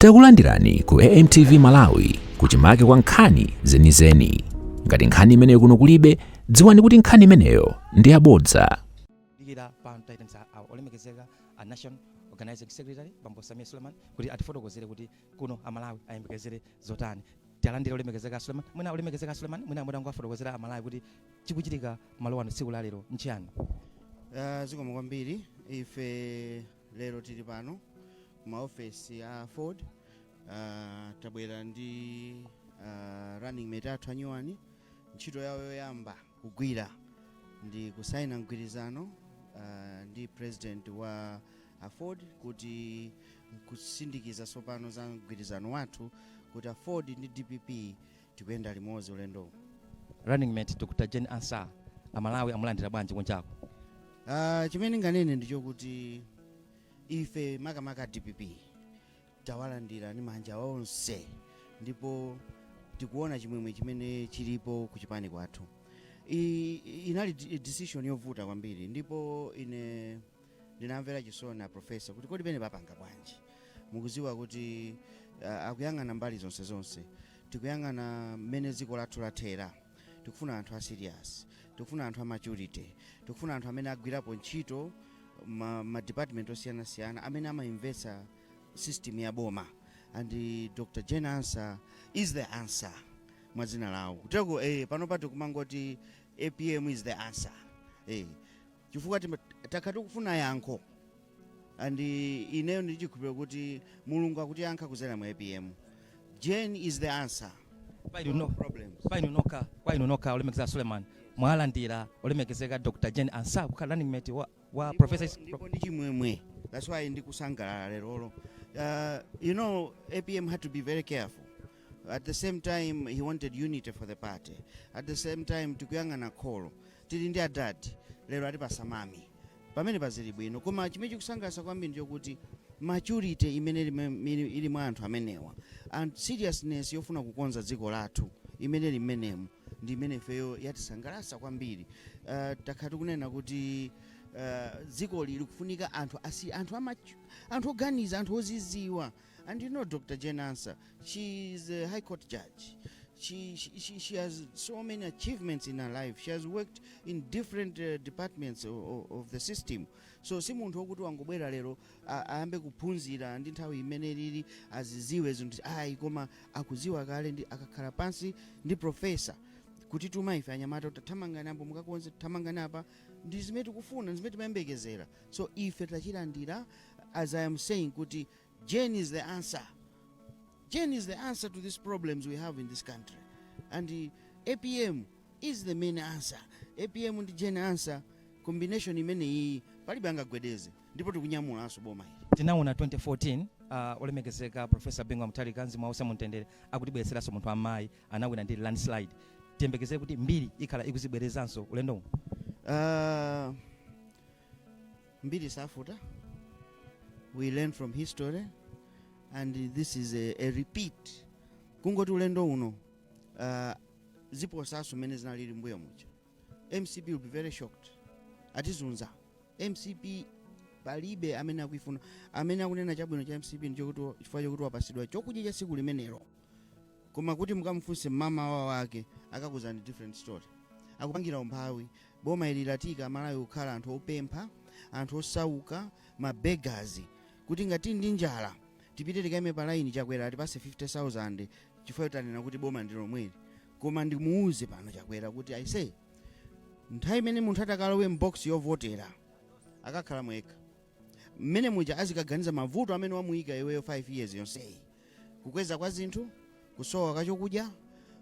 Takulandirani ku AMTV Malawi, kuchimake kwa nkhani zenizeni. Ngati nkhani imeneyo kuno kulibe, dziwani kuti nkhani imeneyo ndi yabodza. Dikira pano tayitanisa awo olemekezeka a National Organizing Secretary, Bambo Samir Suleiman, kuti atifotokozere kuti kuno Amalawi ayembekezere zotani. Tialandire olemekezeka Suleiman. Mwina olemekezeka Suleiman, mwina mutangowafotokozera Amalawi kuti chikuchitika malo ano tsiku la lero nchiyani? Zikomo kwambiri. Ife lero tili pano kumaofesi a AFORD. Tabwera ndi running mate athu anyuwani. Ntchito yawo yoyamba kugwira ndi kusaina mgwirizano ndi president wa AFORD, kuti kusindikiza tsopano za mgwirizano wathu kuti AFORD ndi DPP tikuyenda limodzi ulendowu. Running mate Dr Jane Ansah, Amalawi amulandira bwanji kunjako? Chimene nganene ndichokuti ife makamaka DPP tawalandira ndi manja onse, ndipo tikuona chimwemwe chimene chilipo kuchipani kwathu. Inali decision yovuta kwambiri, ndipo ine ndinamvera chisoni a professor kuti kodi pene papanga bwanji. Mukuziwa kuti akuyang'ana mbali zonse zonse. Tikuyang'ana mmene dziko lathu lathera. Tikufuna anthu a serious, tikufuna anthu a maturity, tikufuna anthu amene agwirapo ntchito ma department osiyanasiyana, amene amaimvetsa system ya boma, and Dr Jane Ansah is the answer mwa dzina lawo kuteko. Panopa tikumangoti APM is the answer, chifukwa takha tikufuna yankho, and ineyo ndichikhulupirira kuti Mulungu akutiyankha kudzera mu APM. Jane is the answer. Pa inu no Problems. Pa inu nokha, olemekezeka Suleiman, mwalandira olemekezeka Dr Jane Ansah kukhala running mate wa Professor? Ndipo ndi chimwemwe, that's why ndikusangalala lerolo. APM had to be very careful. At the same time he wanted unity for the party. At the same time tikuyang'ana kholo, tili ndi adadi, lero atipasa mami pamene pazili bwino. Koma chimene chikusangalatsa kwambiri ndichokuti maturity imene ili mwa anthu amenewa and seriousness yofuna kukonza dziko lathu imene ili mmenemu ndi imene ifeyo yatisangalatsa kwambiri. Takhala tikunena kuti dzikoli likufunika anthu asi anthu ama anthu oganiza, anthu oziziwa. And you know Dr Jane Ansah, she is a high court judge. She has so many achievements in her life. She has worked in different departments of the system. So si munthu wokuti wangobwera lero ayambe kuphunzira ndi nthawi imene lili aziziwe zinthu, ayi, koma akuziwa kale. Ndi akakhala pansi ndi professor kutituma ife anyamata kuti thamangani apo, mukakonze, thamangani apa, ndi zimene tikufuna, ndi zimene timayembekezera. So ife tachilandira. As I am saying kuti Jane is the answer. Jane is the answer to these problems we have in this country. And the APM is the main answer. APM ndi Jane Ansah combination imene iyi palibe angagwedeze, ndipo tikunyamulanso boma ili. Tinaona 2014 olemekezeka Professor Bingu Mutharika, mzimu wawo mumtendere, akutibweretseranso munthu amayi, anawina ndi landslide. Tiyembekezere kuti mbiri ikhala ikuzibwerezanso ulendo uno? Mbiri safuta. We learn from history and this is a repeat. Kungoti ulendo uno ziposaso mmene zinalili mbuyo muja. MCP will be very shocked. Atizunza MCP, palibe amene akuifuna. Amene akunena chabwino cha MCP ndichokuti chifukwa chokuti wapasidwa chokudya cha tsiku limenelo, koma kuti mukamufunse mama wawo wake akakuzani different story. Akupangira umphawi boma ili latika Malawi kukhala anthu opempha, anthu osauka, ma beggars, kuti ngati ndi njala tipite tikayime pa line, Chakwera atipase 50,000 chifukwa tanena kuti boma ndi lomweli. Koma ndimuuze pano Chakwera kuti aise, nthawi imene munthu atakalowe m'box yovotera akakhala mwekha mmene muja azikaganiza mavuto amene wamuyika iweyo 5 years yonseyi, kukweza kwa zinthu, kusowa kwa chokudya,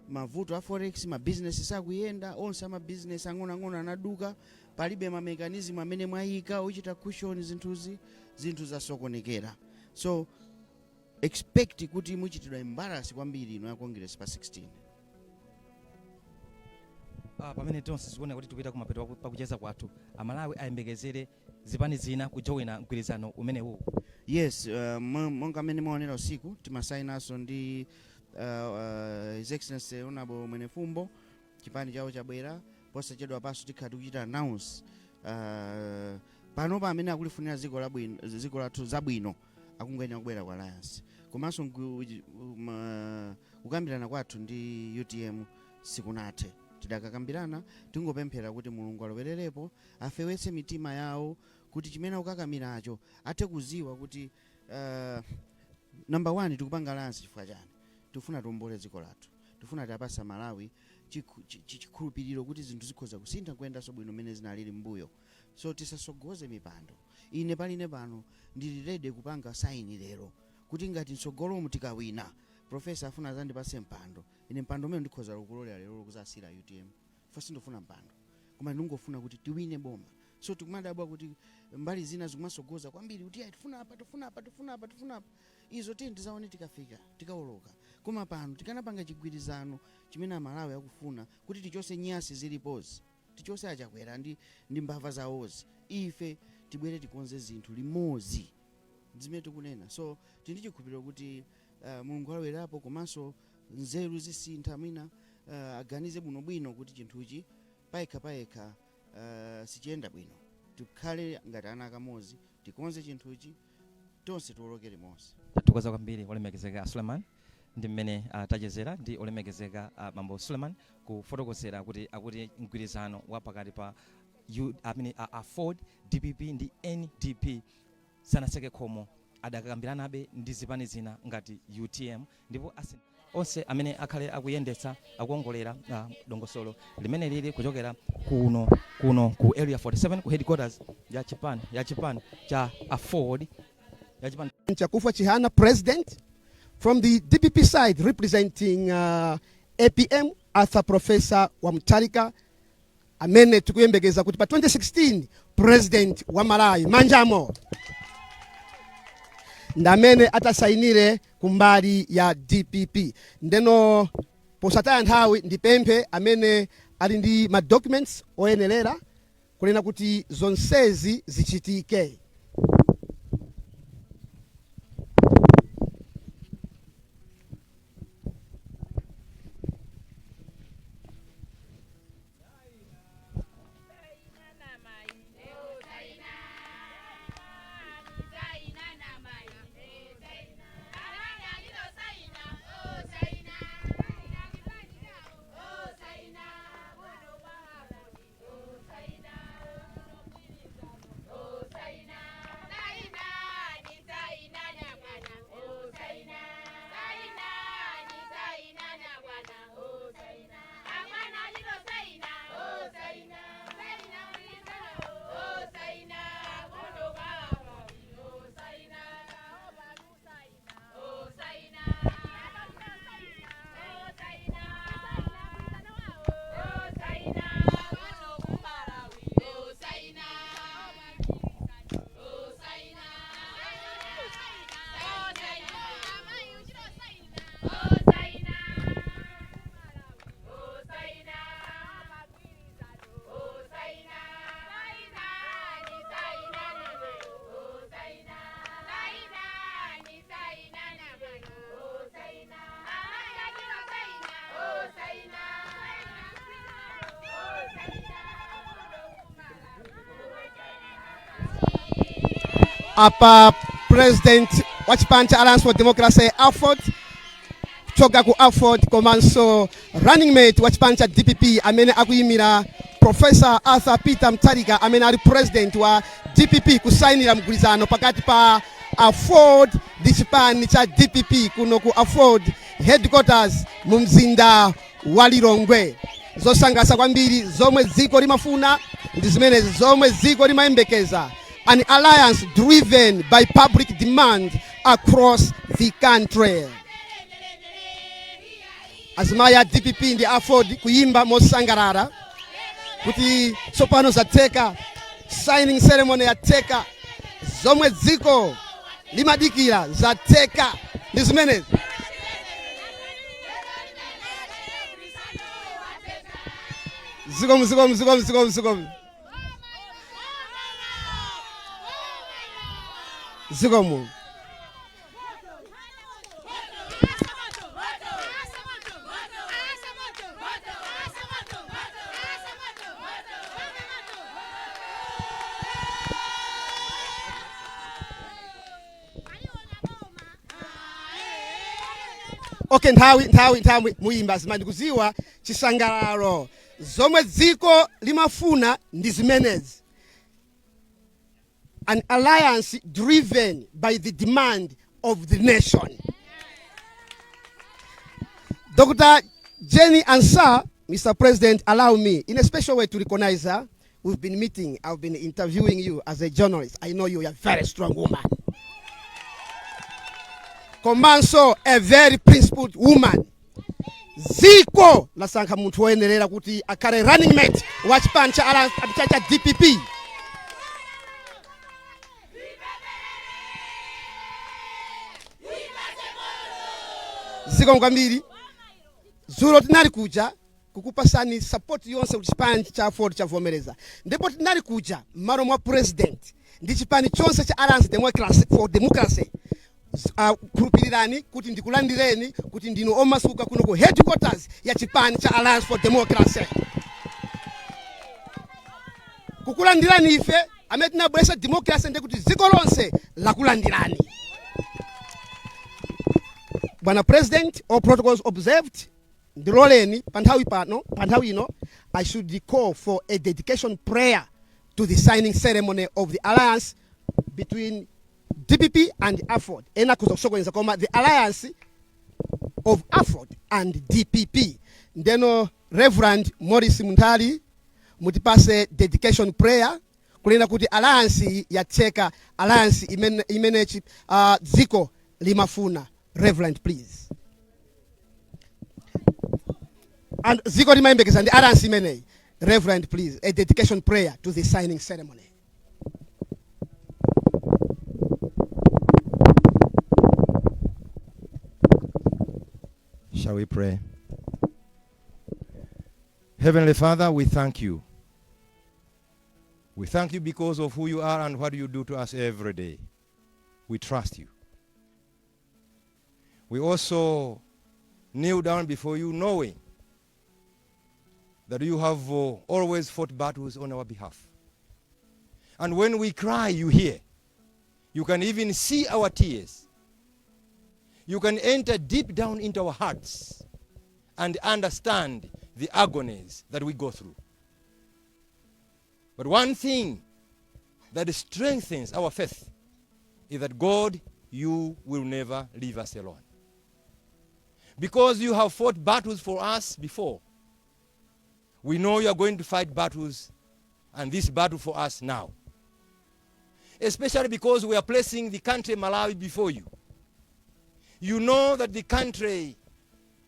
mavuto a forex, mabizinesi sakuyenda, onse amabizinesi ang'onoang'ono anaduka, palibe ma mechanism amene mwayika uchita cushion zinthuzi, zinthu zasokonekera. So expect kuti muchitidwa embarrass kwambiri ino ya Congress pa 16. Pamene tonse zikuoneka kuti tikupita kumapeto pakucheza kwathu, Amalawi ayembekezere zipani zina kujoina mgwirizano umenewu? Yes, monga mmene mwaonera usiku timasainanso ndi His Excellency Honorable Mwenefumbo, chipani chawo chabwera posachedwa paso. Tikhala tikuchita announce. Panopa amene akulifunira dziko labwino, dziko lathu zabwino, akungoyenera kubwera ku alliance. Komanso kukambirana kwathu ndi UTM sikunathe, tidakakambirana. Tingopemphera kuti Mulungu alowererepo, afewetse mitima yawo kuti chimene akukakamiracho athe kuziwa kuti number one, tikupanga alliance chifukwa chani? Tifuna tiombole dziko lathu, tifuna tiapasa Malawi chikhulupiriro kuti zinthu zikhoza kusintha kuyendanso bwino mmene zinalili mbuyo. So tisasogoze mipando. Ine paline pano ndili ready kupanga sign lero kuti ngati mtsogolomu tikawina, professor afuna azandipase mpando, ine mpando umene ndikhoza kulolera lero kuzasira UTM fa sindofuna mpando, koma ndingofuna kuti tiwine boma. So tikumadabwa kuti mbali zina zikumasogoza kwambiri kuti ayi, tifuna apa, tifuna apa, tifuna apa, tifuna apa. Izo tiye tizaone tikafika, tikawoloka. Koma pano tikanapanga chigwirizano chimene Amalawi akufuna kuti tichose nyasi zilipozi, tichose Achakwera ndi mbava zawozi, ife tibwere tikonze zinthu limodzi, zimene tikunena. So tili ndi chikhulupiriro kuti Mulungu alowerapo, komanso nzeru zisintha, mwina aganize bwinobwino kuti chinthuchi payekha payekha sichiyenda bwino. Tikhale ngati ana akamodzi, tikonze chinthuchi tonse, tiwoloke limodzi. Tathokoza kwambiri, olemekezeka Suleiman. Ndi mmene tachezera ndi olemekezeka bambo Suleiman, kufotokozera kuti akuti mgwirizano wa pakati pa amene AFORD, DPP ndi NDP sanaseke khomo, adakakambiranabe ndi zipani zina ngati UTM, ndipo onse amene akhale akuyendetsa, akuongolera dongosolo limene lili kuchokera kuno ku Area 47, ku headquarters ya chipani cha AFORD, ya chipani Chakufwa Chihana, president. From the DPP side, representing APM, Arthur Professor wa Mutharika, amene tikuyembekeza kuti pa 2016 president wa Malawi manjamo, ndi amene atasayinire kumbali ya DPP. Ndeno posataya nthawi, ndipemphe amene ali ndi ma documents oyenerera kunena kuti zonsezi zichitike. Apa president wa chipani cha Alliance for Democracy, AFORD, kuchoka ku AFORD, komanso running mate wa chipani cha DPP amene akuyimira Professor Arthur Peter Mutharika, amene ali president wa DPP, kusayinira mgwirizano pakati pa AFORD ndi chipani cha DPP kuno ku AFORD headquarters mu mzinda wa Lilongwe. Zosangalatsa kwambiri. Zomwe dziko limafuna ndi zimenezi, zomwe dziko limayembekeza, an alliance driven by public demand across the country. Azimayi a DPP ndi AFORD kuyimba mosangalala kuti tsopano zatheka, signing ceremony yatheka, zomwe dziko limadikira zatheka ndi zimenezi. Zikomo, zikomo, zikomo, zikomo, zikomo, zikomo. Okay, nthawi nthawi nthawi muyimba zimene ndikuziwa chisangalalo zomwe dziko limafuna ndi zimenezi, an alliance driven by the demand of the nation. Dr. Jenny Ansah, Mr. President, allow me in a special way to recognize her. We've been meeting, I've been interviewing you as a journalist. I know you are a very strong woman, komanso a very principled woman. Dziko lasankha munthu woyenerera kuti akhale running mate wa chipani cha Alliance- cha DPP. Zikomo kwambiri. Dzulo tinali kuja kukupasani support yonse kuti chipani cha AFORD chavomereza, ndipo tinali kuja m'malo mwa president ndi chipani chonse cha Alliance Democracy for Democracy. Khulupirirani kuti ndikulandireni kuti ndinu omasuka kuno ku headquarters ya chipani cha Alliance for Democracy, kukulandirani ife amene tinabweretsa democracy, ndi kuti dziko lonse lakulandirani. Bwana President, all protocols observed, ndiloleni pa nthawi pano, pa nthawi ino, I should call for a dedication prayer to the signing ceremony of the alliance between DPP and AFORD. Ena kuza kusokoneza, koma the alliance of AFORD and DPP. Ndeno Reverend Morris Munthali, mutipase dedication prayer kunena kuti alliance yatheka, alliance imene dziko limafuna. Reverend, please. And dziko limayembekeza ndi alliance imeneyi. Reverend, please, a dedication prayer to the signing ceremony. Shall we pray? Heavenly Father, we thank you. We thank you because of who you are and what you do to us every day. We trust you. We also kneel down before you, knowing that you have always fought battles on our behalf. And when we cry, you hear. You can even see our tears. You can enter deep down into our hearts and understand the agonies that we go through. But one thing that strengthens our faith is that God, you will never leave us alone. Because you have fought battles for us before, we know you are going to fight battles, and this battle for us now. Especially because we are placing the country Malawi before you. You know that the country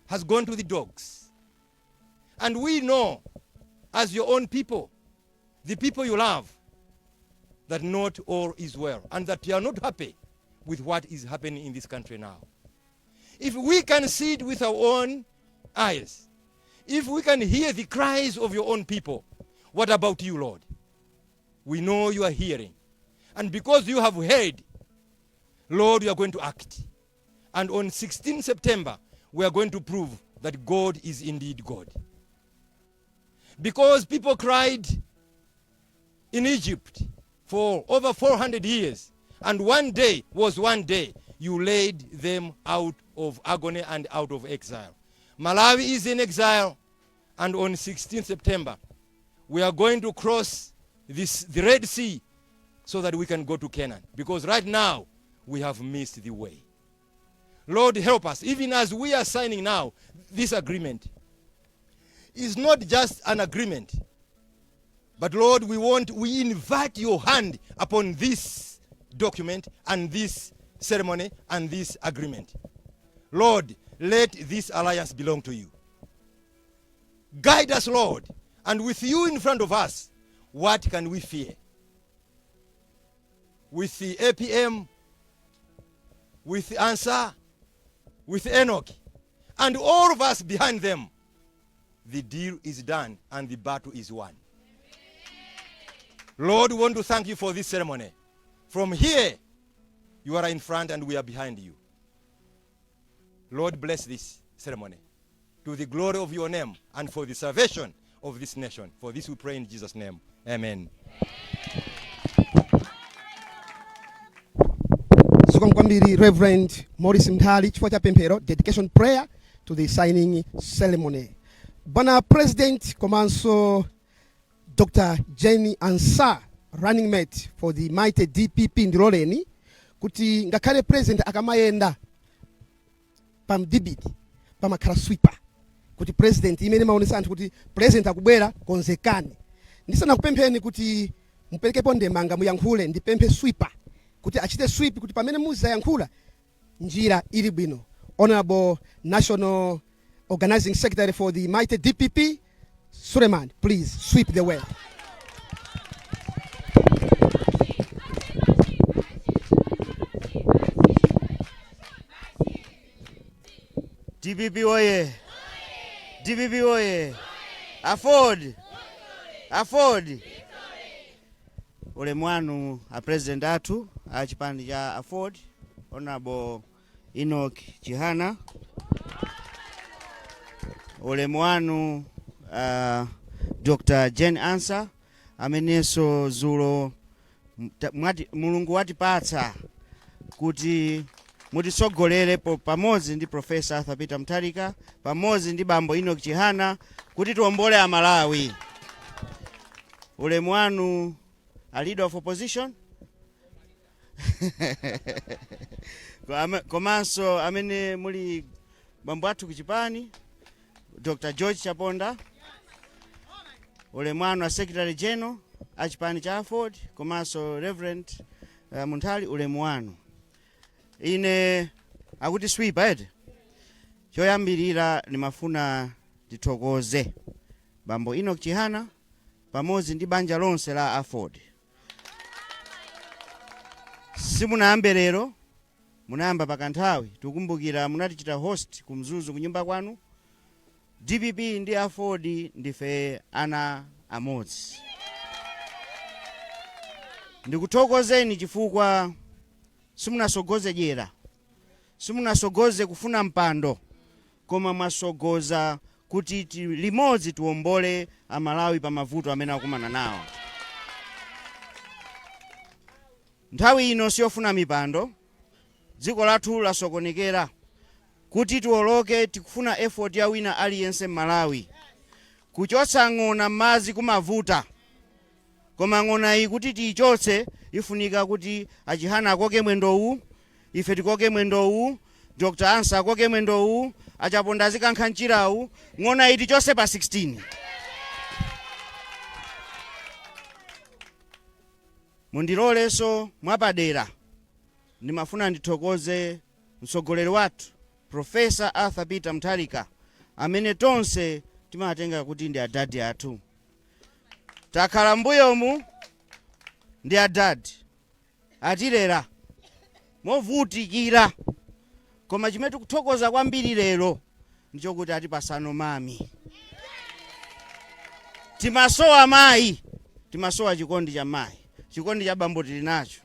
has gone to the dogs. And we know, as your own people, the people you love, that not all is well and that you are not happy with what is happening in this country now. If we can see it with our own eyes, if we can hear the cries of your own people, what about you, Lord? We know you are hearing. And because you have heard, Lord, you are going to act. And on 16 September, we are going to prove that God is indeed God. Because people cried in Egypt for over 400 years, and one day was one day you led them out of agony and out of exile. Malawi is in exile, and on 16 September, we are going to cross the Red Sea so that we can go to Canaan. Because right now, we have missed the way. Lord, help us. Even as we are signing now, this agreement is not just an agreement. But Lord, we invite your hand upon this document and this ceremony and this agreement. Lord, let this alliance belong to you. Guide us, Lord, and with you in front of us, what can we fear? With the APM, with the Ansah, with Enoch, and all of us behind them, the deal is done and the battle is won. Lord, we want to thank you for this ceremony. From here, you are in front and we are behind you. Lord, bless this ceremony to the glory of your name and for the salvation of this nation. For this we pray in Jesus' name. Amen. Zikomo kwambiri, Reverend Morris Mthali, chifukwa cha pemphero, dedication prayer to the signing ceremony. Bwana President komanso Dr Jane Ansah, running mate for the mighty DPP, ndiloleni kuti ngakhale president akamayenda pamdibidi pamakhala sweeper, kuti president imene maonesa anthu kuti president akubwera, konzekani. Ndisanakupempheni kuti muperekepo ndemanga, muyankhule, ndipemphe sweeper kuti achite sweep kuti pamene muzayankhula njira ili bwino. Honorable National Organizing Secretary for the mighty DPP, Suleiman, please sweep the way. DPP oye! DPP oye! AFORD! AFORD! Ulemu wanu a president athu a chipani cha AFORD, Honorable Enoch Chihana. Ulemu wanu Dr. Jane Ansah, amenenso zulo Mulungu watipatsa kuti mutitsogolere pamodzi ndi Professor Arthur Peter Mutharika, pamodzi ndi bambo Enoch Chihana, kuti tiwombole Amalawi. Ulemu wanu a leader of opposition, komanso amene muli bambo athu kuchipani, Dr George Chaponda. Ulemu wanu a secretary general a chipani cha AFORD komanso Reverend Munthali, ulemu wanu. Ine akuti sweeper ete. Choyambirira ndimafuna ndithokoze bambo Enoch Chihana pamodzi ndi banja lonse la AFORD. Simunayambe lero, munayamba pakanthawi. Tikukumbukira munatichita host ku Mzuzu kunyumba kwanu. DPP ndi AFORD ndife ana amodzi. Ndikuthokozeni chifukwa simunasogoze dyera, simunasogoze kufuna mpando, koma mwasogoza kuti limodzi tiwombole Amalawi pa mavuto amene akumana nawo. Nthawi ino siyofuna mipando. Dziko lathu lasokonekera. Kuti tiwoloke tikufuna effort ya wina aliyense m'Malawi. Kuchotsa ng'ona m'madzi kumavuta, koma ng'ona iyi kuti tiyichotse ifunika kuti aChihana akoke mwendowu, ife tikoke mwendowu, Dr Ansah akoke mwendowu, aChaponda azikankha mchirawu, ng'ona iyi tichotse pa 16. Mundilolenso mwapadera ndimafuna ndithokoze mtsogoleri wathu Professor Arthur Peter Mutharika, amene tonse timatenga kuti ndi adadi athu. Takhala mbuyomu ndi adadi atilera movutikira, koma chimene tikuthokoza kwambiri lero ndichokuti atipasano mami. Timasowa mayi, timasowa chikondi cha mayi, chikondi cha bambo tili nacho.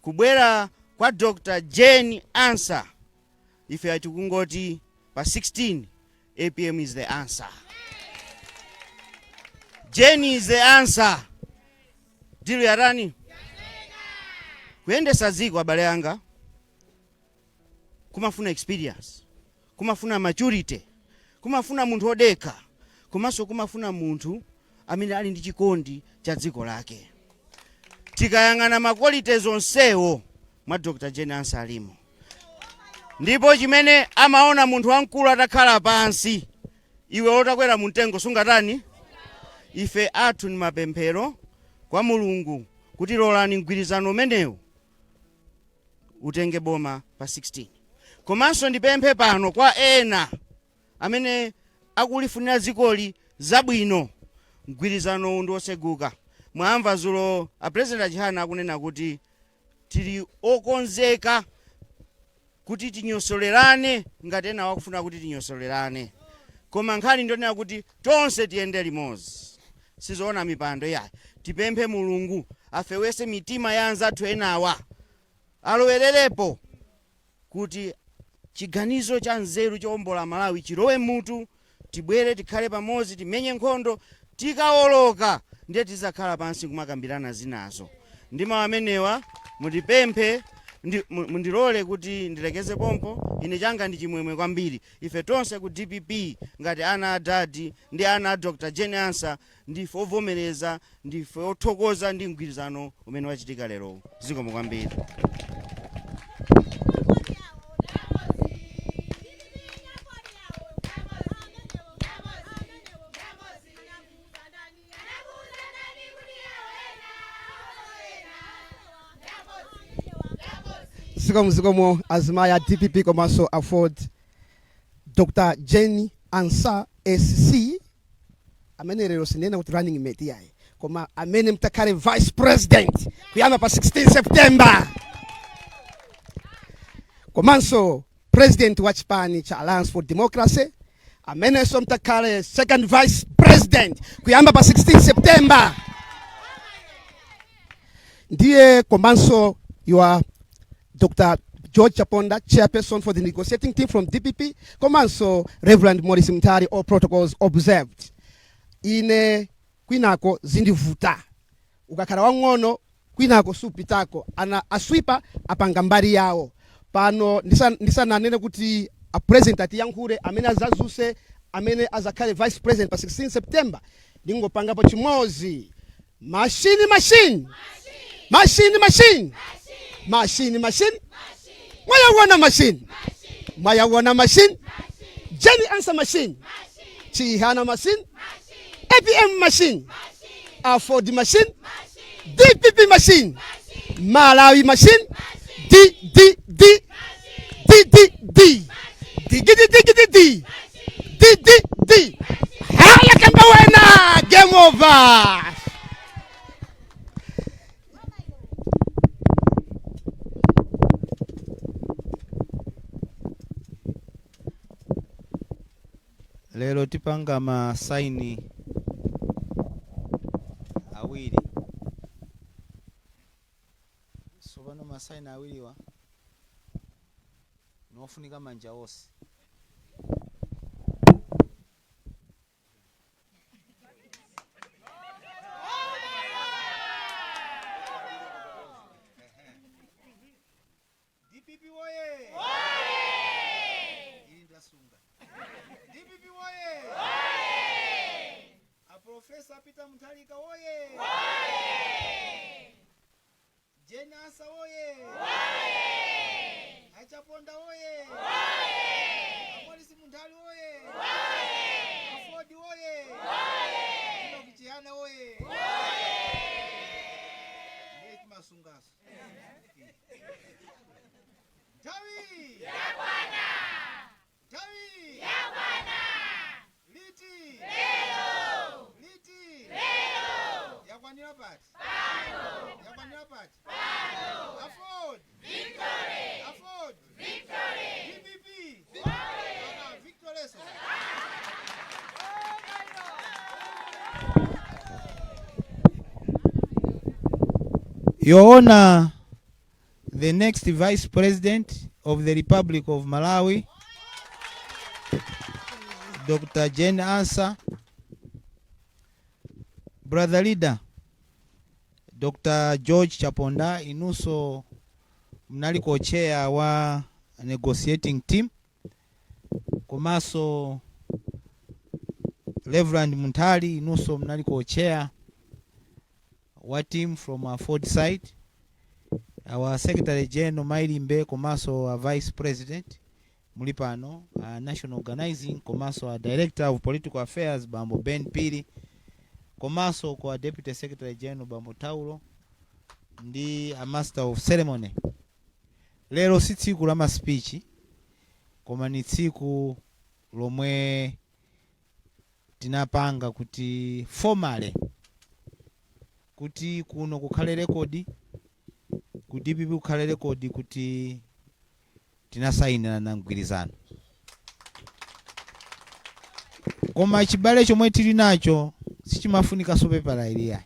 Kubwera kwa Dr Jane Ansah, ife tikungoti pa 16 APM is the answer. Jane is the answer. Deal yarani kuyendesa dziko, abale anga, kumafuna experience, kumafuna maturity, kumafuna munthu odekha, komanso kumafuna munthu amene ali ndi chikondi cha dziko lake. Tikayang'ana ma qualities onsewo mwa Dr Jane Ansah alimo, ndipo chimene amaona munthu wamkulu atakhala pansi, iwe utakwera mumtengo sungatani. Ife athu ni mapemphero kwa Mulungu kuti lolani mgwirizano umenewu utenge boma pa 16. Komanso ndipemphe pano kwa ena amene akulifunira dzikoli zabwino, mgwirizano uwu ndi woseguka. Mwamva zulo a President aChihana akunena kuti tili okonzeka kuti tinyosolerane ngati ena wakufuna kuti tinyosolerane, koma nkhani ndionena kuti tonse tiyende limodzi, sizoona mipando yayi. Tipemphe Mulungu afewese mitima ya anzathu enawa alowererepo kuti chiganizo cha nzeru chowombola Malawi chilowe mutu, tibwere tikhale pamodzi, timenye nkhondo. Tikawoloka ndiye tizakhala pansi kumakambirana zinazo. Ndi mawu amenewa mutipemphe Mundilole kuti ndilekeze pompo. Ine changa ndi chimwemwe kwambiri. Ife tonse ku DPP, ngati ana a dadi ndi ana a Dr Jane Ansah, ndife ovomereza, ndife othokoza ndi mgwirizano umene wachitika lero. Zikomo kwambiri. Zikomo, zikomo azimayi a DPP komanso AFORD. Dr Jane Ansah SC, amene lero sinena kuti running mate yayi, koma amene mtakhale vice president kuyamba pa 16 September, komanso president wa chipani cha Alliance for Democracy, amenenso mtakhale second vice president kuyamba pa 16 September, ndiye komanso your Dr George Chaponda, chairperson for the negotiating team from DPP, komanso Reverend Morris Mtari, all protocols observed. Ine kwinako zindivuta, ukakhala wang'ono kwinako supitako. Ana aswipa apanga mbali yawo pano. Ndisananene kuti a president atiyankhule, amene azazuse, amene azakhale vice president pa 16 September, ndingopangapo chimodzi: machine, machine, machine, machine, machine, machine. Mwayawona machine, mwayawona machine. Jane Ansah machine, Chihana machine, APM machine, AFORD machine, DPP machine, Malawi machine. D D D D D D D D D D D D D D D. Haya, kamba wena, game over. Lero tipanga ma sign awiri. Sopano ma sign awiriwa nofunika manja onse. DPP woye! Ili ndasunga. DPP woye! A Professor Peter Mutharika woye! Jane Ansah woye! Achaponda woye! A Morris Munthali woye! AFORD woye! Enoch Chihana woye! Ndiye timasungaso. Nthawi yakwana, nthawi yakwana. Liti? Lero. Liti? Lero. Yakwanira pati? Pano. Yakwanira pati? Pano. AFORD victory! AFORD victory! DPP victory! Ah, victory. So Your Honor, the next Vice President of the Republic of Malawi, Dr. Jane Ansah, Brother Leader, Dr. George Chaponda, inunso mnali co-chair wa negotiating team, komanso Reverend Munthali, inunso mnali co-chair wa team from AFORD side, our Secretary General Mailimbe komanso our Vice President muli pano, National Organizing komanso our Director of Political Affairs Bambo Ben Pili, komanso kwa Deputy Secretary General Bambo Taulo ndi a Master of Ceremony. Lero si tsiku la ma speech, koma ni tsiku lomwe tinapanga kuti formally, kuti kuno kukhale record, ku DPP kukhale record kuti tinasayinirana mgwirizano. Koma chibale chomwe tili nacho sichimafunikanso pepala iliyayi,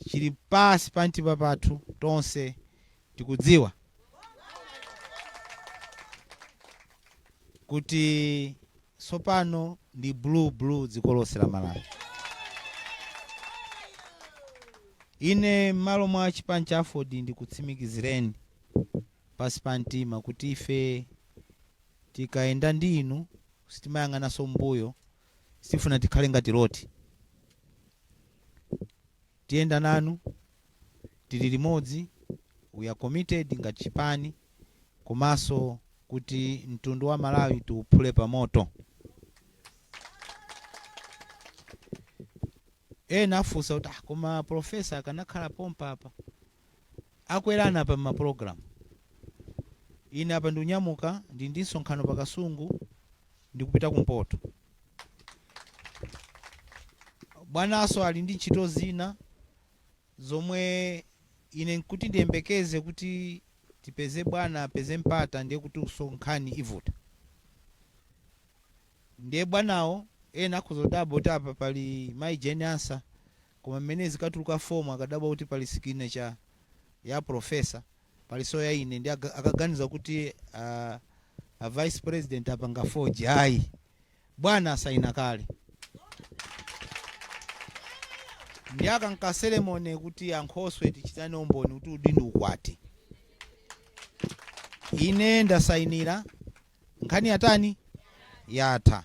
chili pasi pa mtima pathu. Tonse tikudziwa kuti tsopano ndi blue blue dziko lonse la Malawi. Ine m'malo mwa chipani cha AFORD ndikutsimikizireni Pasi pa mtima kuti ife tikayenda ndi inu sitimayang'ananso mbuyo, sitifuna tikhale ngati Loti. Tiyenda nanu, tili limodzi, we are committed ngati chipani komanso kuti mtundu wa Malawi tiuphule pamoto. Ena afunsa kuti ah, koma professor akanakhala pompa apa akwerana apa mmapulogalamu. Ine apa ndikunyamuka, ndili ndi msonkhano pa Kasungu, ndikupita kumpoto. Bwananso ali ndi ntchito zina zomwe ine nkuti ndiyembekeze kuti tipeze bwana apeze mpata, ndiye kutinso nkhani ivuta. Ndiye bwanawo ena akhoza kudabwa kuti apa pali mayi Jane Ansah, koma mmene zikatuluka fomu akadabwa kuti pali signature ya professor, palinso ya ine, ndi akaganiza kuti a vice president apanga forge. Ayi, bwana asayina kale. Ndi aka nka ceremony kuti ankhoswe tichitane umboni kuti udindo ukwati. Ine ndasayinira, nkhani yatani, yatha.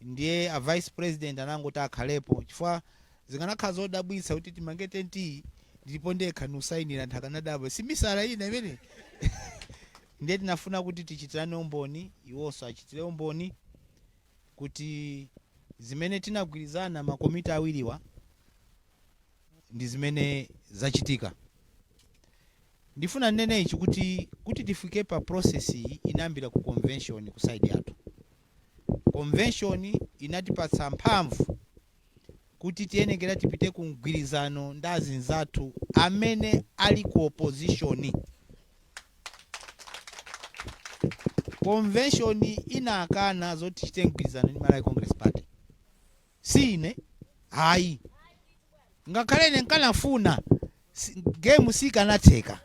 Ndiye a vice president anangoti akhalepo, chifukwa zikanakhala zodabwitsa kuti timange tentiyi ndilipo ndekha niusayinira, anthu akanadabwa, si misala ina imene. Ndiye tinafuna kuti tichitirane umboni, iwonso achitire umboni kuti zimene tinagwirizana makomiti awiriwa ndi zimene zachitika. Ndifuna ndinene ichi kuti tifike pa process iyi inayambira ku convention. Ku side yathu, convention inatipatsa mphamvu kuti tiyenekera tipite ku mgwirizano ndi azinzathu amene ali ku opposition. Convention inakana zoti tichite mgwirizano ndi Malawi Congress Party. Si ine ayi, ngakhale ine nkanafuna, game sikanatheka.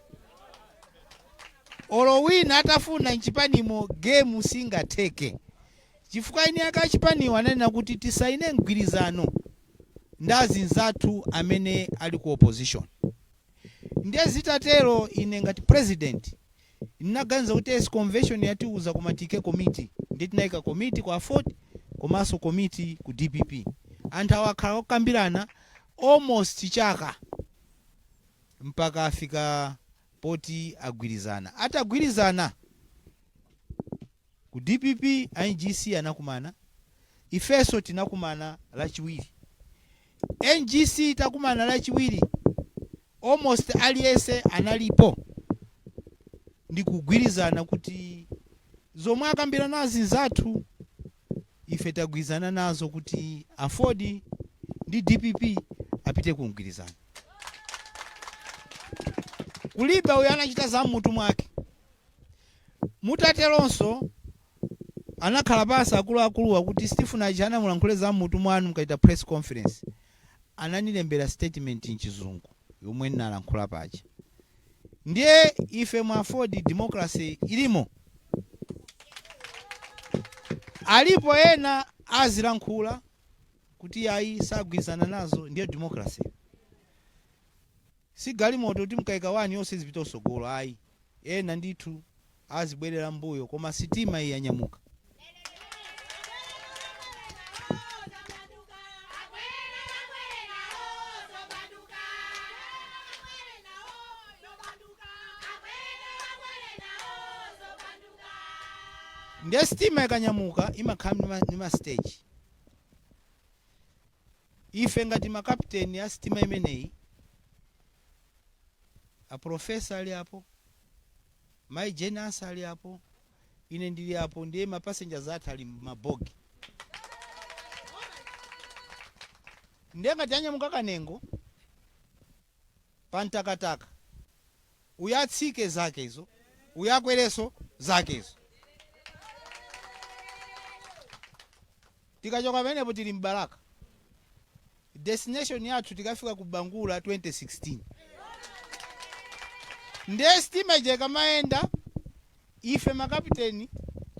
Olo wina atafuna mchipanimo, game singatheke, chifukwa eni ake achipaniwo ananena kuti tisaine mgwirizano ndi azinzathu amene ali ku opposition. Ndiye zitatero, ine ngati president ndinaganiza kuti yes, convention yatiuza, koma tiike komiti. Ndiye tinayika komiti ku AFORD komanso komiti ku DPP. Anthu awa akhala okambirana almost chaka mpaka afika poti agwirizana. Atagwirizana ku DPP, NGC anakumana, ifenso tinakumana Lachiwiri. NGC takumana Lachiwiri, almost aliyense analipo, ndi kugwirizana kuti zomwe akambirana azinzathu ife tagwirizana nazo, kuti AFORD ndi DPP apite ku mgwirizano. Kulibe uyo anachita za mmutu mwake. Mutateronso anakhala pansi akuluakuluwa kuti sitifuna chana mulankhule za mmutu mwanu mukachita press conference. Ananilembera statement mchizungu yomwe ndinalankhula paja. Ndiye ife mu AFORD democracy ilimo. Alipo ena azilankhula kuti ayi, sagwirizana nazo. Ndiye democracy. Si galimoto kuti mkaika 1 yonse izipita usogolo, ayi, ena ndithu azibwerera mbuyo, koma sitima iyi yanyamuka. Ndiye sitima ikanyamuka imakhala ndi ma stage. Ife ngati makapteni a sitima imeneyi, a professor ali apo, mayi Jane Ansah ali apo, ine ndili apo, ndiye ma passengers athu ali mabogi. Ndiye ngati anyamuka Kanengo pa Mtakataka, uyatsike zakezo, uyakwereso zakezo. Tikachoka pamenepo tili mBalaka, destination yathu tikafika ku Bangula 2016. Ndiye sitima ija ikamayenda, ife makapiteni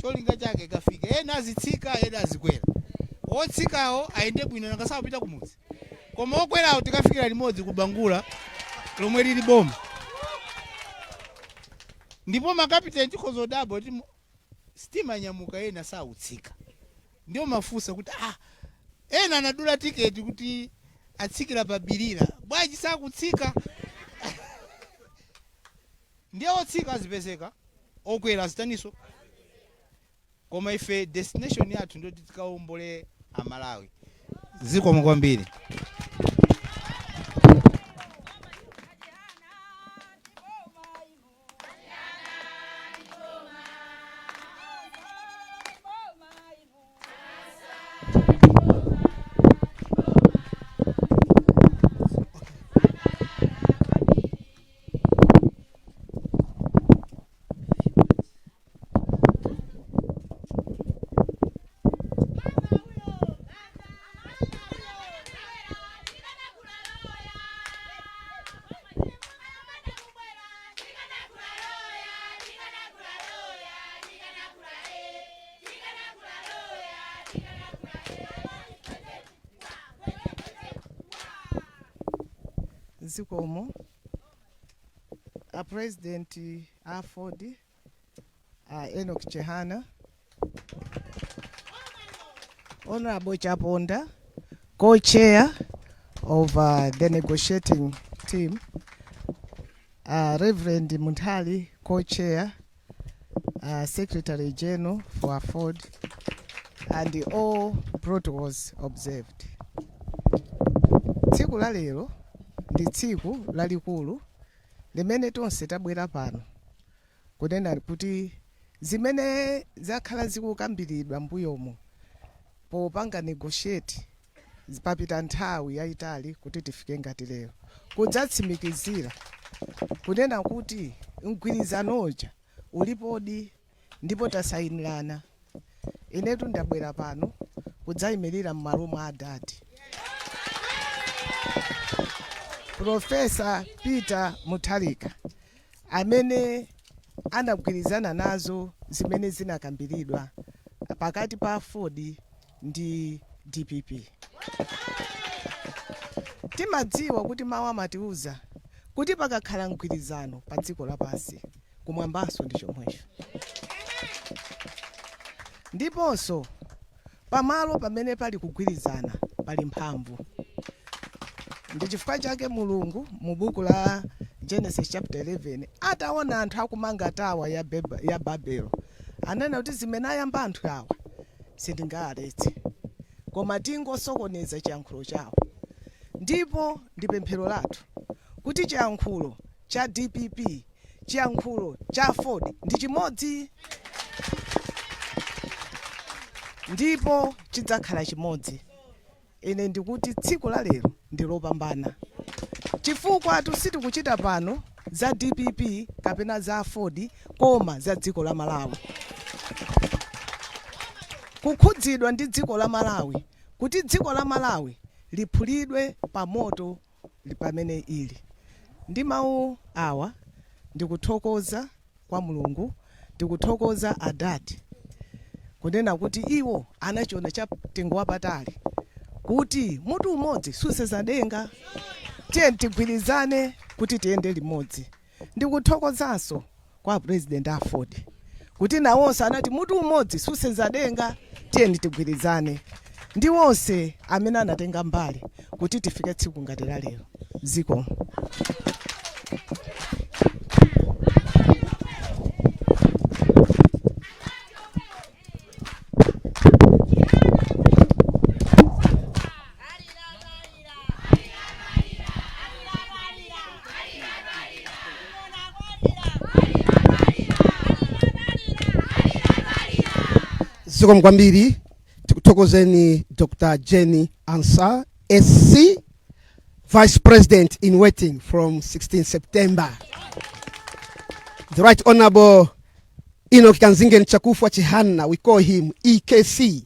cholinga chake ikafike, ena azitsika, ena azikwera. Otsikawo ayende bwino, nangasapita kumudzi, koma okwerawo tikafikira limodzi ku Bangula lomwe lili boma. Ndipo makapiteni tikhoza kudabwa kuti sitima nyamuka, ena sautsika. Ndiyo mafunsa kuti, ah, ena anadula tiketi kuti atsikira pa Bilila, bwanji sakutsika? Ndiye otsika azipezeka, okwera azitaniso. Koma ife destination yathu ndoti tikawombole Amalawi. Zikomo kwambiri. Zikomo, a President AFORD, a Enoch Chihana, Honorable Chaponda, co-chair of the negotiating team, Reverend Munthali, co-chair, Secretary General for AFORD, and all protocols observed. Tsiku la lero ndi tsiku lalikulu limene tonse tabwera pano kunena kuti zimene zakhala zikukambiridwa mbuyomo popanga negotiate, papita nthawi yayitali kuti tifike ngati lero kudzatsimikizira kunena kuti mgwirizanoja ulipodi ndipo tasayinirana. Inetu ndabwera pano kudzayimirira m'malo mwa adadi, Professor Peter Mutharika, amene anagwirizana nazo zimene zinakambiridwa pakati pa AFORD ndi DPP. Timadziwa kuti mawu amatiuza kuti pakakhala mgwirizano pa dziko lapansi, kumwambanso ndi chomwecho. Ndiponso pamalo pamene pali kugwirizana pali mphamvu. Ndi chifukwa chake Mulungu mu buku la Genesis chapter 11, ataona anthu akumanga tower ya Babelo, anena kuti zimene ayamba anthu awa sindingaletse, koma tingosokoneza chiyankhulo chawo. Ndipo ndi pemphero lathu kuti chiyankhulo cha DPP, chiyankhulo cha AFORD ndi chimodzi, ndipo chidzakhala chimodzi. Ine ndikuti tsiku la lero ndi lopambana, chifukwa sitikuchita pano za DPP kapena za AFORD, koma za dziko la Malawi, kukhudzidwa ndi dziko la Malawi, kuti dziko la Malawi liphulidwe pa moto pamene ili. Ndi mawu awa, ndikuthokoza kwa Mulungu, ndikuthokoza adadi kunena kuti iwo anachiona cha mtengo wapatali kuti mutu umodzi susenza denga, tiye tigwirizane kuti tiyende limodzi. Ndikuthokozanso kwa President AFORD kuti nawonso anati mutu umodzi susenza denga, tiyeni tigwirizane, ndi wonse amene anatenga mbali kuti tifike tsiku ngati la lero. Zikomo. Zikomo kwambiri. Tikuthokozeni, Dr Jenny Ansah SC, Vice President in waiting from 16 September. The Right Honorable Enoch Kanzingen Chakufwa Chihana, we call him EKC,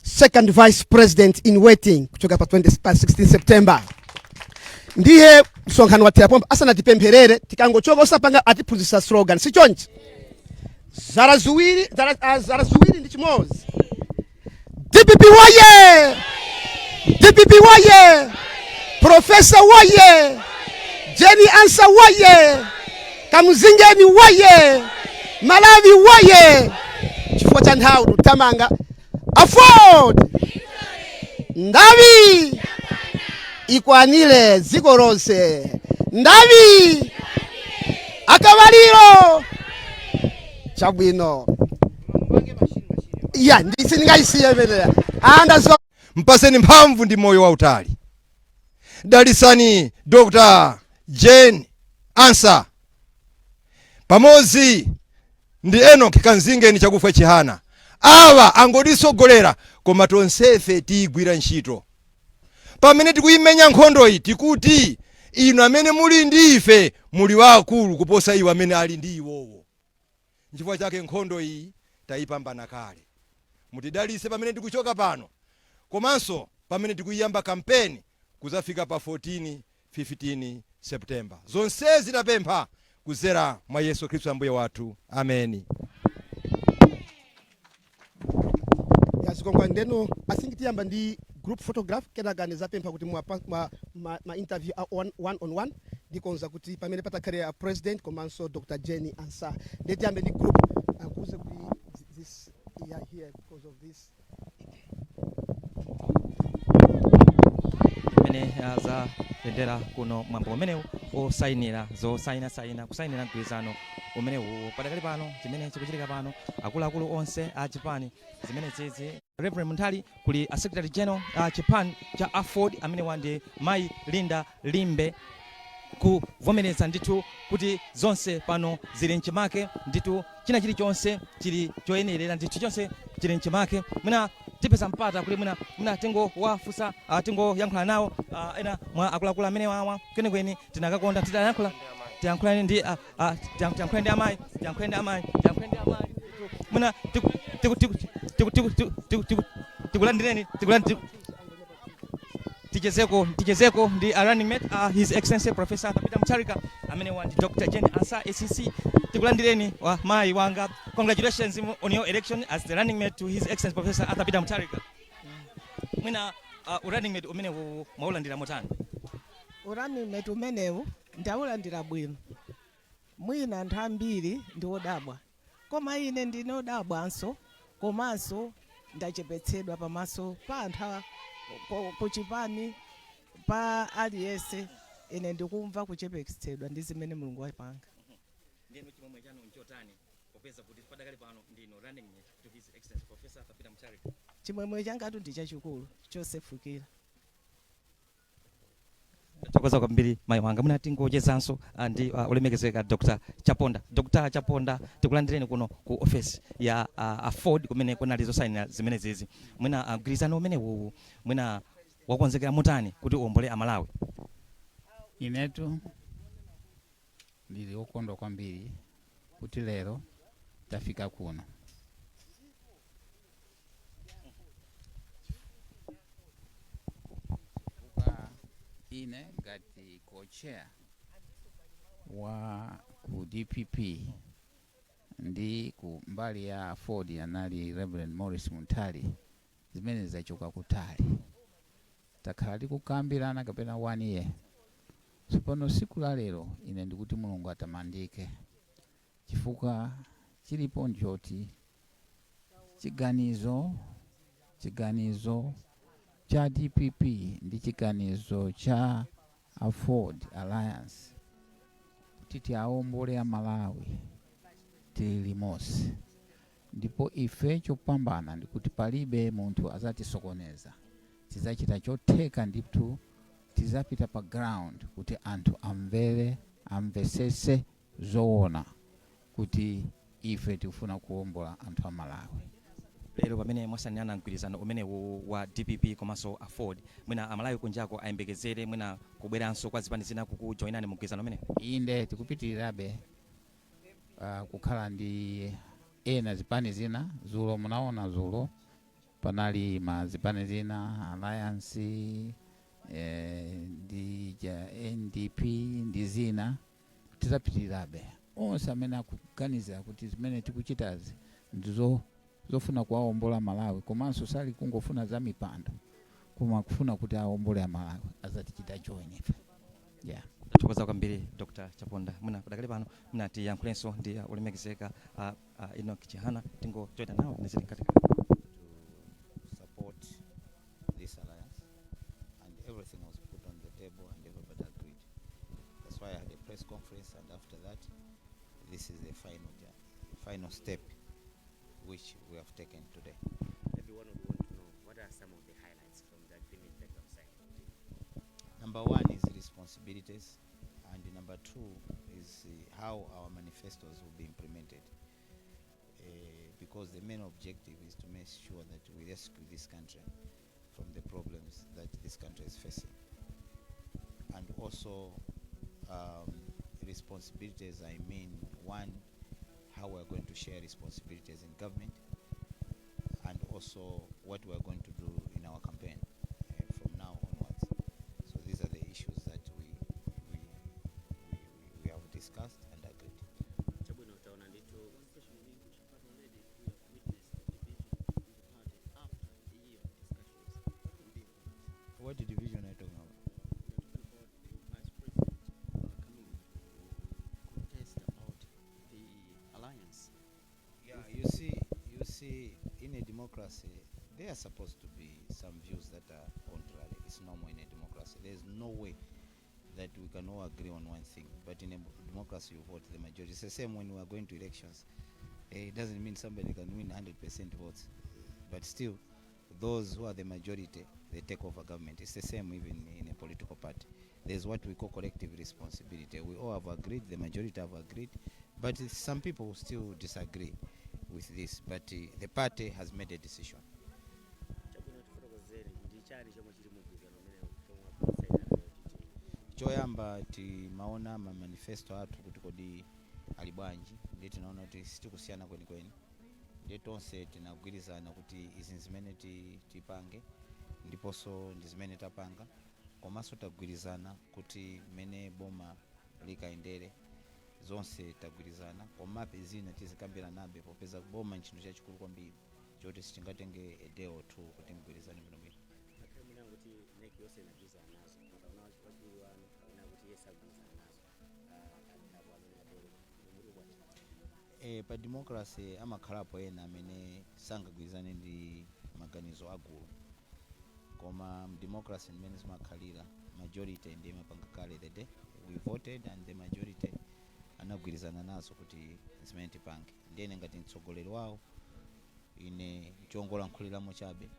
Second Vice President in waiting kuchoka pa 20, pa 16 September. Ndiye msonkhano wathera pompa. Asanatipempherere, tikangochoka osapanga atiphunzitsa slogan, si chonchi? Zala ziwiri, zala, zala ziwiri ndi chimodzi. DPP woye! DPP woye! Professor woye! Jenny Ansah woye! Kamzingeni woye! Malawi woye! Chifukwa cha nthawi tutamanga. AFORD ndavi ikwanire dziko lonse, ndavi akavaliro chabwino ya ndisindingayisiye imeneya andaziwa. Mpaseni mphamvu ndi moyo wautali. Dalisani Dr Jane Ansah pamodzi ndi Enoch Kamzingeni Chakufwa Chihana. Awa angotisogolera, koma tonsefe tiyigwira ntchito pamene tikuyimenya nkhondoyi. Tikuti inu amene muli ndi ife muli waakulu kuposa iwo amene ali ndi iwowo. Nchifukwa chake nkhondo iyi tayipambana kale. Mutidalise pamene tikuchoka pano komanso pamene tikuyiyamba kampeni kuzafika pa 14 15 September. Zonsezi tapempha kuzera mwa Yesu Khristu Ambuye wathu, ameni. Ya, zikomo. Ndeno I think tiyamba ndi group photograph, kenaka ndizapempha kuti ma interview a one on one ndikonza kuti pamene patakhale a president komanso Dr Jane Ansah. Ndiye tiyambe ndi group akuze kuti this, yeah, here because of this. Imene zayendera kuno mwambo umenewu osayinira zosayinasayina, kusayinira mgwirizano umenewu. Padakali pano chimene chikuchitika pano, akuluakulu onse a chipani zimene zizi, Reverend Munthali, kuli a secretary general a chipani cha AFORD amene ndi Mayi Linda Limbe, kuvomereza ndithu kuti zonse pano zili mchimake ndithu, china chilichonse chili choyenerera ndithu, chonse chili mchimake. Mwina tipeza mpata kuti mwina tingowafunsa, tingoyankhula nawo ena mwa akuluakulu amene wawa. Kwenikweni tinakakonda titayankhula, tiyankhulane ndi tiyankhule ndi amayi, tiyankhule ndi amayi, tiyankhule ndi amayi ndithu. Mwina tikulandireni, tichezeko ndi a running mate, His Excellency Professor Peter Mutharika, amene wa ndi Dr Jane Ansah SC. Tikulandireni wa mayi wanga. Congratulations on your election as the running mate to His Excellency Professor Arthur Peter Mutharika. Mwina running mate umene mwaulandira motani? Running mate umenewu ndaulandira bwino. Mwina anthu ambiri ndi odabwa, koma ine ndine odabwanso, komanso ndachepetsedwa pamaso pa anthu kuchipani, pa aliyense. Ine ndikumva kuchepetsedwa ndi zimene Mulungu wapanga. Ndiyeno chimwemwe chanu nchotani popeza kuti padakali pano ndinu running mate to His Excellency Professor Arthur Peter Mutharika? Chimwemwe changatu ndi chachikulu chosefukira. Tathokoza kwambiri, mayi wanga. Mwina tingochezanso ndi olemekezeka Dr Chaponda. Dr Chaponda, tikulandireni kuno ku office ya AFORD kumene kunali zosayinira zimene zizi. Mwina mgwirizano umenewu mwina wakonzekera motani kuti uwombole Amalawi? Inetu ndili wokondwa kwambiri kuti lero tafika kuno. Chifukwa ine ngati co-chair wa ku DPP ndi ku mbali ya AFORD anali Reverend Morris Munthali, zimene zachoka kutali, takhala tikukambirana kapena one year. Tsopano siku la lero ine ndikuti Mulungu atamandike, chifukwa chilipo njoti chiganizo cha DPP ndi chiganizo cha AFORD Alliance kuti tiawombole Amalawi tili limodzi. Ndipo ife chopambana ndikuti palibe munthu azatisokoneza. Tizacita chotheka ndithu, tizapita pa ground kuti anthu amvere, amvesese zoona kuti ife tikufuna kuwombola anthu a Malawi. Lero pamene mwasainirana mgwirizano umenewu wa DPP komanso AFORD, mwina Amalawi kunjako ayembekezere mwina kubweranso kwa zipani zina kukujoinani mu mgwirizano umenewu? Inde, tikupitirirabe kukhala ndi ena zipani zina. Zulo munaona, zulo panali ma zipani zina, Alliance ndi ja NDP ndi zina. Tizapitirirabe. Onse amene akuganizira kuti zimene tikuchitazi ndizo zofuna kuwawombola Malawi, komanso sali kungofuna za mipando koma kufuna kuti awombole Amalawi, azatichita join ife, yeah. Tathokoza kwambiri, Dr Chaponda. Mwina padakali pano mwina tiyankhulenso ndi olemekezeka Enoch Chihana, tingojoyina nawo nezili mkatikati. To support this alliance, and everything was put on the table and everybody agreed. That's why I had a press conference, and after that, this is the final step which we have taken today. Everyone would want to know, what are some of the highlights from the agreement that you have signed today? Number one is responsibilities, and number two is how our manifestos will be implemented. Because the main objective is to make sure that we rescue this country from the problems that this country is facing. And also, responsibilities, I mean, one, how we are going to share responsibilities in government, and also what we are going to do in our campaign from now onwards. So these are the issues that we have discussed and agreed. Chabwino, taona ndithu. But already we have witnessed the division in the party after a year of discussions. What will be important? What division are you talking about? We are talking about the vice president coming to contest about the alliance. Yeah, you see, in a democracy, there are supposed to be some views that are contrary. It's normal in a democracy. There's no way that we can all agree on one thing. But in a democracy, you vote the majority. It's the same when we are going to elections. It doesn't mean somebody can win 100% votes, but still, those who are the majority, they take over government. It's the same even in a political party. There's what we call collective responsibility. We all have agreed, the majority have agreed, but some people still disagree with this. But the party has made a decision. Chabwino, tifotokozere ndi chani chomwe chili mugwirizano umene chomwe asaina? Choyamba, timaona ma manifesto athu kuti kodi ali bwanji, ndiye tinaona kuti sitikusiyana kwenikweni, ndiye tonse tinagwirizana kuti izi zimene tipange ndiponso ndi zimene tapanga. Komanso tagwirizana kuti mmene boma likayendere, zonse tagwirizana. Komabe zina tizikambiranabe, popeza boma nchinthu chachikulu kwambiri choti sitingatenge a day or two kuti mgwirizane bwinobwino. Ngakhale mwina kuti NEC yonse inagwirizana nazo, mataona wachiwiri wanu kapena kuti yese agwirizana nazo, apo amene atero muli bwanji? Pa democracy amakhalapo ena amene sangagwirizane ndi maganizo agulu, koma democracy mmene zimakhalira, majority ndiye imapanga kale. The day we voted and the majority anagwirizana nazo kuti zimene tipange, ndiyene ngati mtsogoleri wawo, ine chongolankhuliramo chabe,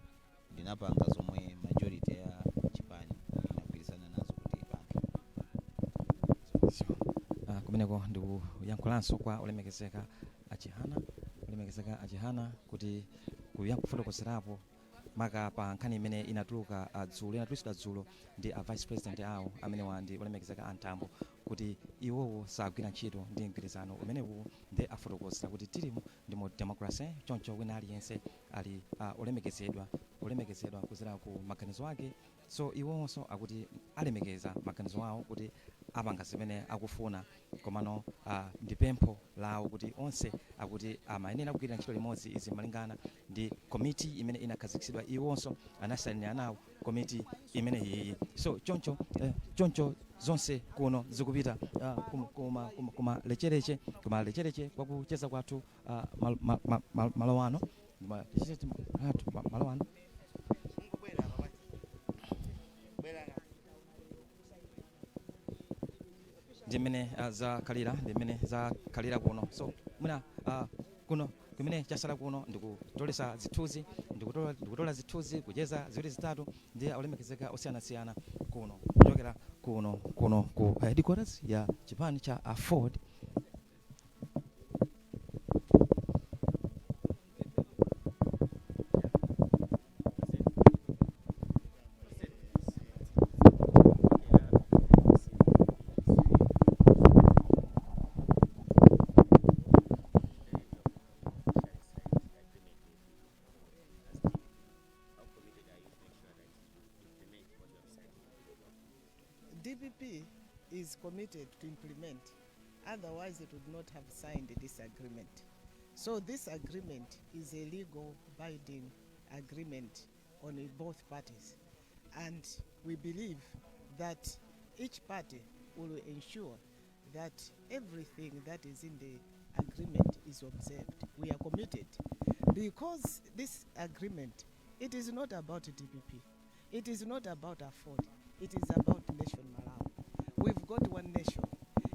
ndinapanga zomwe majority ya chipani inagwirizana nazo kuti ipange. Kumeneko ndikuyankhulanso kwa olemekezeka Achihana, olemekezeka Achihana, kuti kufotokozerapo maka pa nkhani imene inatuluka dzulo, inatulutsidwa dzulo ndi a vice president awo amenewa ndi olemekezeka Antambo, kuti iwowo sagwira ntchito ndi mgwirizano umenewu. Ndi afotokozera kuti tilimu ndi mu democracy, choncho wina aliyense ali olemekezedwa kudzera ku maganizo ake. So iwonso akuti alemekeza maganizo awo kuti apanga zimene akufuna, komano ndi pempho lawo kuti onse akuti amayenera kugwirira ntchito limodzi. Izi malingana ndi komiti imene inakhazikitsidwa, iwonso anasainira nawo komiti imene iyi. So choncho choncho zonse kuno zikupita kuma lechereche kwakucheza kwathu malo ano malo ano. Bwera apa, bwera. Ndi mmene zakhalira, ndi mmene zakhalira kuno. So mwina kuno kumene chasala kuno ndikutolesa zithunzi, ndikutola zithunzi, kucheza ziwiri zitatu ndi olemekezeka osiyanasiyana kuno, kuchokera kuno ku headquarters ya chipani cha AFORD. How committed are you to make sure that you implement what you have said? DPP is committed to implement, otherwise it would not have signed this agreement. So this agreement is a legal binding agreement on both parties. And we believe that each party will will ensure that everything that is in the agreement is observed. We are committed because this agreement, it is not about DPP. It is not about AFORD. It is about nation Malawi. We've got one nation.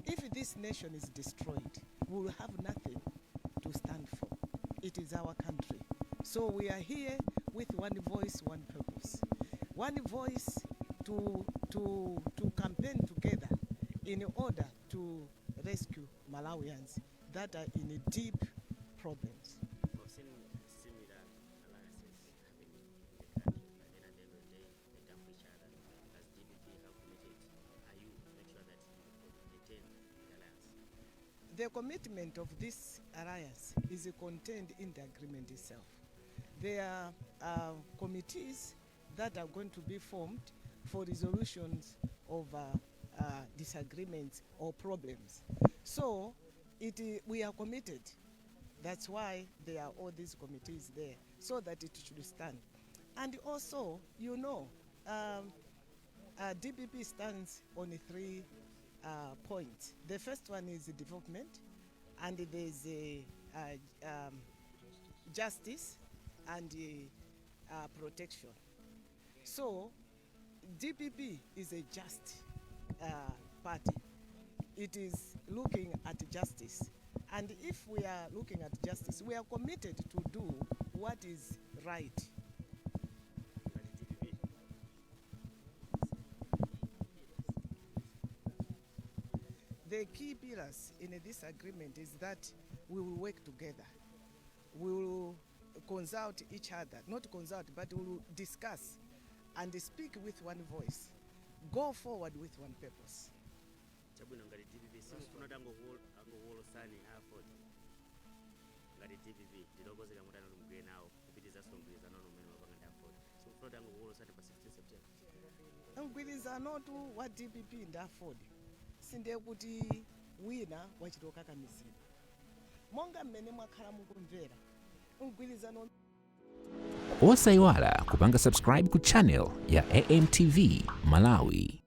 If this nation is destroyed, we will have nothing to stand for. It is our country. So we are here with one voice, one purpose. One voice to campaign together in order to rescue Malawians that are in deep problems. We've seen similar alliances happening in the country, but then at the end of the day, they dump each other. As DPP, how committed are you to make sure that you maintain the alliance? The commitment of this alliance is contained in the agreement itself. There are committees that are going to be formed for resolutions of disagreements or problems. So we are committed. That's why there are all these committees there, so that it should stand. And also, DPP stands on three points. The first one is development, and there's a justice and protection. So, DPP is a just party. It is looking at justice. And if we are looking at justice, we are committed to do what is right. Ngati DPP. The key pillars in this agreement is that we will work together. We will consult each other, not consult, but we will discuss and speak with one voice, go forward with one purpose. Chabwino, ngati DPP simufuna kuti angokuwolosani AFORD. Ngati DPP ndilokozeka mutani kuti mugwire nawo kupitizanso mgwirizano umene mapanga ndi AFORD? Simufuna kuti angokuwolosani pa 16 September? Mgwirizanotu wa DPP ndi AFORD sindiye kuti wina wachita kukakamizidwa. Monga mmene mwakhala mukumvera mgwirizano. Osayiwala kupanga subscribe ku channel ya AMTV Malawi.